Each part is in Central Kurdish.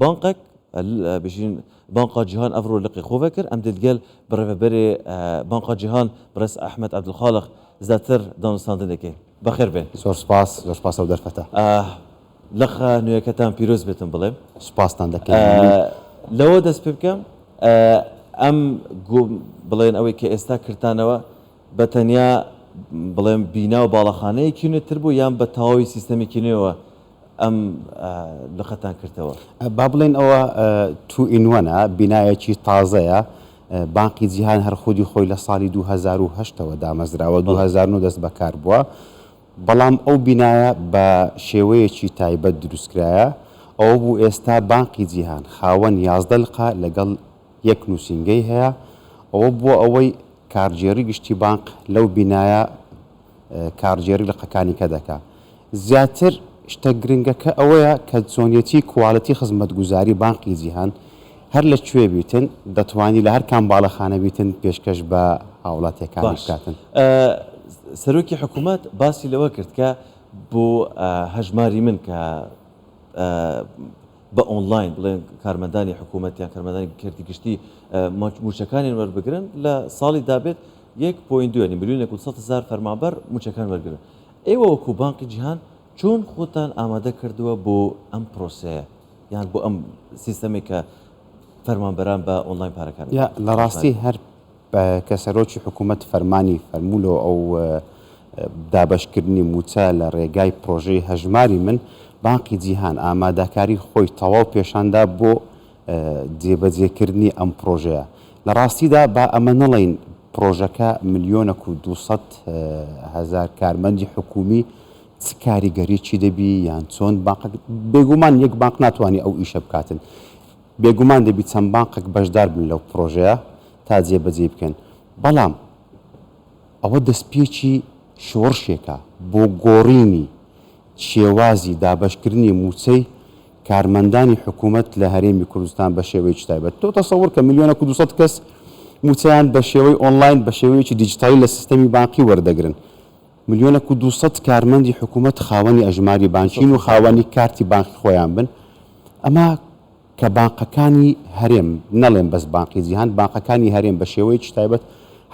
بانقێک بژین بانقا جیهان ئەڤرۆ لقی خۆ ڤەکرد ئەم دێت گەل بەڕێڤەبەرێ بانقا جیهان بەڕێز ئەحمەد عەبدولخالق زیاتر دانوستاندن دەکەین. بەخێر بێن. زۆر سپاس، زۆر سپاس ئەو دەرفەتە. لقە نوێیەکەتان پیرۆز بێتم بڵێم. سپاستان دەکەین. مەمنون. لەوە دەست پێ بکەم ئەم بڵێن ئەوەی کە ئێستا کردتانەوە بە تەنیا بڵێم بینا و باڵەخانەیەکی نوێتر بوو یان بە تەواوی سیستەمێکی نوێوە ئەم لقەتان کردەوە؟ با بڵێین ئەوە two in one ە، بینایەکی تازەیە، بانقی جیهان هەر خودی خۆی لە ساڵی 2008 ەوە دامەزراوە، 2009 دەست بەکار بووە، بەڵام ئەو بینایە بە شێوەیەکی تایبەت دروستکرایە، ئەوە بوو ئێستا بانقی جیهان خاوەن 11 لقە لەگەڵ یەک نووسینگەی هەیە، ئەوە بووە ئەوەی کارگێڕی گشتی بانق لەو بینایە کارگێڕی لقەکانی کە دەکا. زیاتر شتە گرنگەکە ئەوەیە کە چۆنیەتی quality خزمەتگوزاری بانقی جیهان هەر لە کوێ بیتن دەتوانی لە هەر کام باڵەخانە بیتن پێشکەش بە هاوڵاتیەکانی باش بکاتن. سەرۆکی حکوومەت باسی لەوە کرد کە بۆ هەژماری من کە بە ئۆنلاین بڵێن کارمەندانی حکوومەت یان کارمەندانی کەرتی گشتی مووچەکانیان وەربگرن لە ساڵی دابێت یەک point دوو یانی ملیۆنێک و 100 هەزار فەرمانبەر مووچەکان وەرگرن. ئێوە وەکوو بانقی جیهان چۆن خۆتان ئامادە کردووە بۆ ئەم پرۆسەیە یان بۆ ئەم سیستەمێک کە فەرمانبەران بە ئۆنلاین پارەکان یا لە ڕاستی هەر کە سەرۆکی حکوومەت فەرمانی فەرموو لۆ ئەو دابەشکردنی مووچە لە ڕێگای پرۆژەی هەژماری من، بانقی جیهان ئامادەکاری خۆی تەواو پێشاندا بۆ جێبەجێکردنی ئەم پرۆژەیە. لە ڕاستیدا با ئەمە نەڵێین پرۆژەکە ملیۆنەک و 200 هەزار کارمەندی حکوومی چ کاریگەریی دەبی یان چۆن بانقەک، بێگومان یەک بانق ناتوانی ئەو ئیشە بکاتن، بێگومان دەبی چەند بانقێک بەشدار بن لەو پرۆژەیە تا جێبەجێی بکەن، بەڵام ئەوە دەستپێکی شۆڕشێکە بۆ گۆڕینی شێوازی دابەشکردنی مووچەی کارمەندانی حکوومەت لە هەرێمی کوردستان بە شێوەیەکی تایبەت. تۆ تەسەور کە ملیۆنەک و 200 کەس مووچەیان بە شێوەی ئۆنلاین بە شێوەیەکی دیجیتاڵی لە سیستەمی بانقی وەردەگرن. ملیۆنەک و 200 کارمەندی حکوومەت خاوەنی ئەژماری بانکین و خاوەنی کارتی بانقی خۆیان بن. ئەمە کە بانقەکانی هەرێم، نەڵێم بەس بانقی جیهان، بانقەکانی هەرێم بە شێوەیەکی تایبەت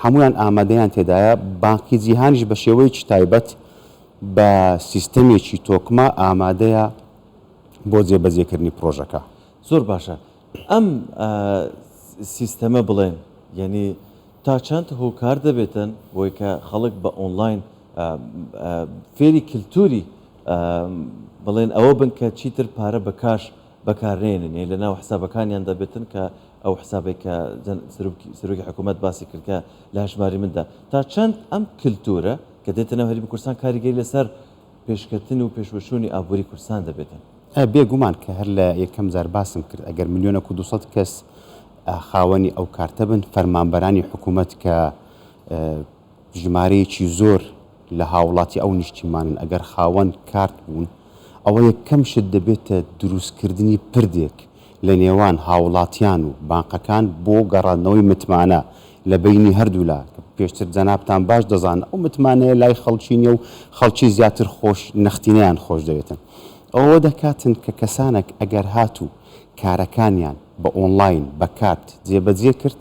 هەموویان ئامادەیان تێدایە، بانقی جیهانیش بە شێوەیەکی تایبەت بە سیستەمێکی تۆکمە ئامادەیە بۆ جێبەجێکردنی پرۆژەکە. زۆر باشە ئەم سیستەمە بڵێن یەنی تا چەند هۆکار دەبێتن بۆی کە خەڵک بە ئۆنلاین فێری کلتوری بڵێن ئەوە بن کە چیتر پارە بە کاش بەکارنێنن یانی لەناو حسابەکانیان دەبێتن کە ئەو حسابێک کە سەرۆکی حکوومەت باسی کرد کە لە هەژماری مندا تا چەند ئەم کلتورە کە دێتە ناو هەرێمی کوردستان کاریگەری لەسەر پێشکەتن و پێشوەچوونی ئابووری کوردستان دەبێتن؟ بێگومان کە هەر لە یەکەم جار باسم کرد ئەگەر ملیۆنەک و 200 کەس خاوەنی ئەو کارتە بن فەرمانبەرانی حکوومەت کە ژمارەیەکی زۆر لە هاوڵاتی ئەو نیشتیمانەن ئەگەر خاوەن کارت بوون ئەوە یەکەم شت دەبێتە دروستکردنی پردێک لە نێوان هاوڵاتیان و بانقەکان بۆ گەڕاندنەوەی متمانە لە بەینی هەردوولا کە پێشتر جەنابتان باش دەزانن ئەو متمانەیە لای خەڵکی نیە و خەڵکی زیاتر خۆش نەختینەیان خۆش دەوێتن ئەوە دەکاتن کە کەسانەک ئەگەر هاتوو کارەکانیان بە ئۆنڵاین بە کارت جێبەجێ کرد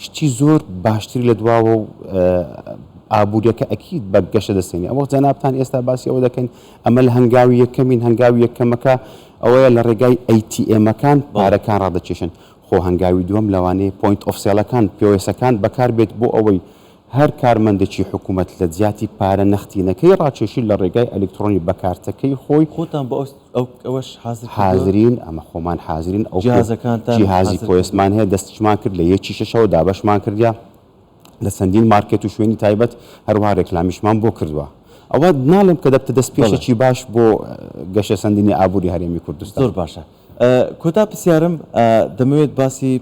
شتی زۆر باشتری لە دواوە و ئابووریەکە ئەکید بە گەشە دەستێنی ئەوە جەنابتان ئێستا باسی ئەوە دەکەن ئەمە لە هەنگاوی یەکەمین هەنگاوی یەکەمەکە ئەوەیە لە ڕێگای ATM ەکان پارەکان ڕادەکێشن خۆ هەنگاوی دووەم لەوانەیە point of sale ەکان POS ەکان بەکاربێت بۆ ئەوەی هەر کارمەندێکی حکوومەت لە جیاتی پارە نەختینەکەی ڕاکێشی لە ڕێگای ئەلیکترۆنی بە کارتەکەی خۆی. خۆتان بۆ ئەو ئەوەش حازر کردووە؟ حازرین، ئەمە خۆمان حازرین، ئەو جیهازەکانتان جیهازی حازر کردووە؟ POS مان هەیە، دەستیشمان کرد لە یەکی شەشەوە دابەشمان کردیە لە چەندین مارکێت و شوێنی تایبەت، هەروەها رێکلامیشمان بۆ کردووە. ئەوە ناڵێم کە دەبتە بەڵێ. دەستپێشێکی باش بۆ گەشەسەندنی ئابووری هەرێمی کوردستان. زۆر باشە. کۆتا پرسیارم دەمەوێت باسی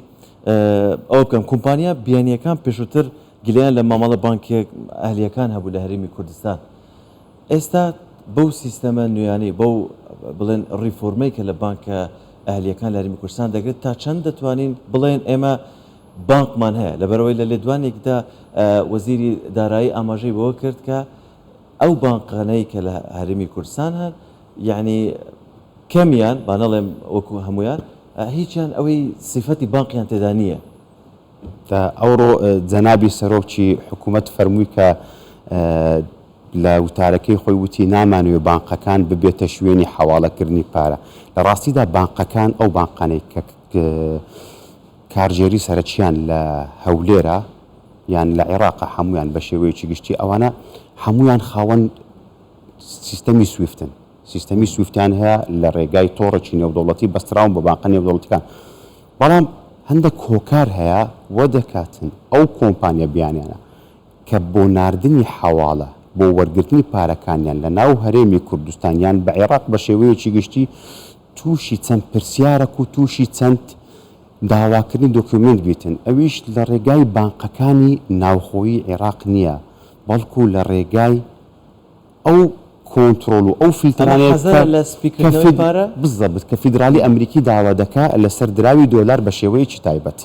ئەوە بکەم کۆمپانیا بیانییەکان پێشووتر گلەیان لە مامەڵە بانکیە ئەهلییەکان هەبوو لە هەرێمی کوردستان ئێستا بەو سیستەمە نوێیانەی بەو بڵێن ڕیفۆرمەی کە لە بانکە ئەهلییەکان لە هەرێمی کوردستان دەگرێت تا چەند دەتوانین بڵێن ئێمە بانکمان هەیە لەبەرئەوەی لە لێدوانێکدا وەزیری دارایی ئاماژەی بەوە کرد کە ئەو بانقانەی کە لە هەرێمی کوردستان هەن یەعنی. کەمیان با نەڵێم وەکو هەموویان هیچیان ئەوەی سیفەتی بانقیان تێدا نییە. تا ئەوڕۆ جەنابی سەرۆکی حکوومەت فەرمووی کە لە وتارەکەی خۆی وتی نامانەوێ بانقەکان ببێتە شوێنی حەواڵەکردنی پارە. لە ڕاستیدا بانقەکان ئەو بانقانەی کە کارگێری سەرەکیان لە هەولێرە یان لە عێراقە هەموویان بە شێوەیەکی گشتی ئەوانە هەموویان خاوەن سیستەمی سویفتن. سیستەمی سویفتیان هەیە لە ڕێگای تۆڕێکی نێودەوڵەتی بەستراون بە بانقە نێودەوڵەتیەکان بەڵام هەندێک هۆکار هەیە وە دەکاتن ئەو کۆمپانیا بیانیانە کە بۆ ناردنی حەواڵە بۆ وەرگرتنی پارەکانیان لە ناو هەرێمی کوردستان یان بە عێراق بە شێوەیەکی گشتی تووشی چەند پرسیارەک و تووشی چەند داواکردنی دۆکیومێنت بیتن ئەویش لە ڕێگای بانقەکانی ناوخۆیی عێراق نییە بەڵکو لە ڕێگای ئەو کۆنترۆڵ و ئەو ئەمە فلتەرانەیە کە حەزەرە لە کە سپیکردنەوەی فید پارە؟ بالضبط کە فیدرالی ئەمریکی داوا دەکا لەسەر دراوی دۆلار بە شێوەیەکی تایبەت.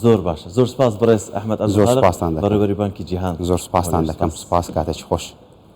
زۆر باشە زۆر سپاس بەڕێز ئەحمەد زۆر عەبدولخالق سپاستان دەکەم. بەڕێوەبەری بانکی جیهان زۆر سپاستان هەولێر دەکەم سپاس. سپاس کاتێکی خۆش.